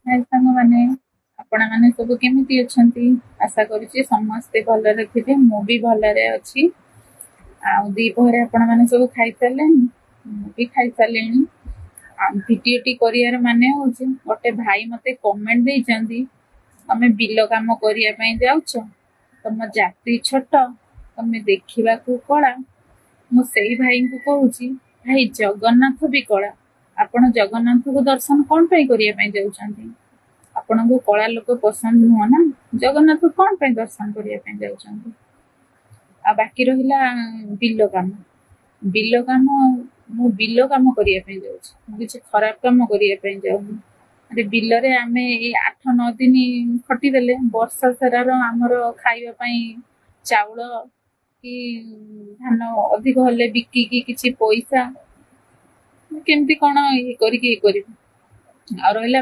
ହାଏ ସାଙ୍ଗମାନେ, ଆପଣମାନେ ସବୁ କେମିତି ଅଛନ୍ତି? ଆଶା କରୁଛି ସମସ୍ତେ ଭଲରେ ଥିବେ। ମୁଁ ବି ଭଲରେ ଅଛି। ଆଉ ଦ୍ୱିପହରେ ଆପଣମାନେ ସବୁ ଖାଇସାରିଲେଣି? ମୁଁ ବି ଖାଇସାରିଲିଣି। ଆଉ ଭିଡ଼ିଓଟି କରିବାର ମାନେ ହେଉଛି, ଗୋଟେ ଭାଇ ମୋତେ କମେଣ୍ଟ ଦେଇଛନ୍ତି, ତମେ ବିଲ କାମ କରିବା ପାଇଁ ଯାଉଛ, ତମ ଜାତି ଛୋଟ, ତମେ ଦେଖିବାକୁ କଳା। ମୁଁ ସେଇ ଭାଇଙ୍କୁ କହୁଛି, ଭାଇ, ଜଗନ୍ନାଥ ବି କଳା। ଆପଣ ଜଗନ୍ନାଥଙ୍କୁ ଦର୍ଶନ କଣ ପାଇଁ କରିବା ପାଇଁ ଯାଉଛନ୍ତି? ଆପଣଙ୍କୁ କଳା ଲୋକ ପସନ୍ଦ ନୁହଁ ନା? ଜଗନ୍ନାଥ କଣ ପାଇଁ ଦର୍ଶନ କରିବା ପାଇଁ ଯାଉଛନ୍ତି? ଆଉ ବାକି ରହିଲା ବିଲ କାମ, ବିଲ କାମ, ମୁଁ ବିଲ କାମ କରିବା ପାଇଁ ଯାଉଛି, ମୁଁ କିଛି ଖରାପ କାମ କରିବା ପାଇଁ ଯାଉନି। ଆରେ, ବିଲରେ ଆମେ ଏଇ 8-9 ଦିନ ଖଟିଦେଲେ ବର୍ଷ ସାରାର ଆମର ଖାଇବା ପାଇଁ ଚାଉଳ କି ଧାନ ଅଧିକ ହେଲେ ବିକିକି କିଛି ପଇସା କେମିତି କଣ ଇଏ କରିକି ଇଏ କରିବୁ। ଆଉ ରହିଲା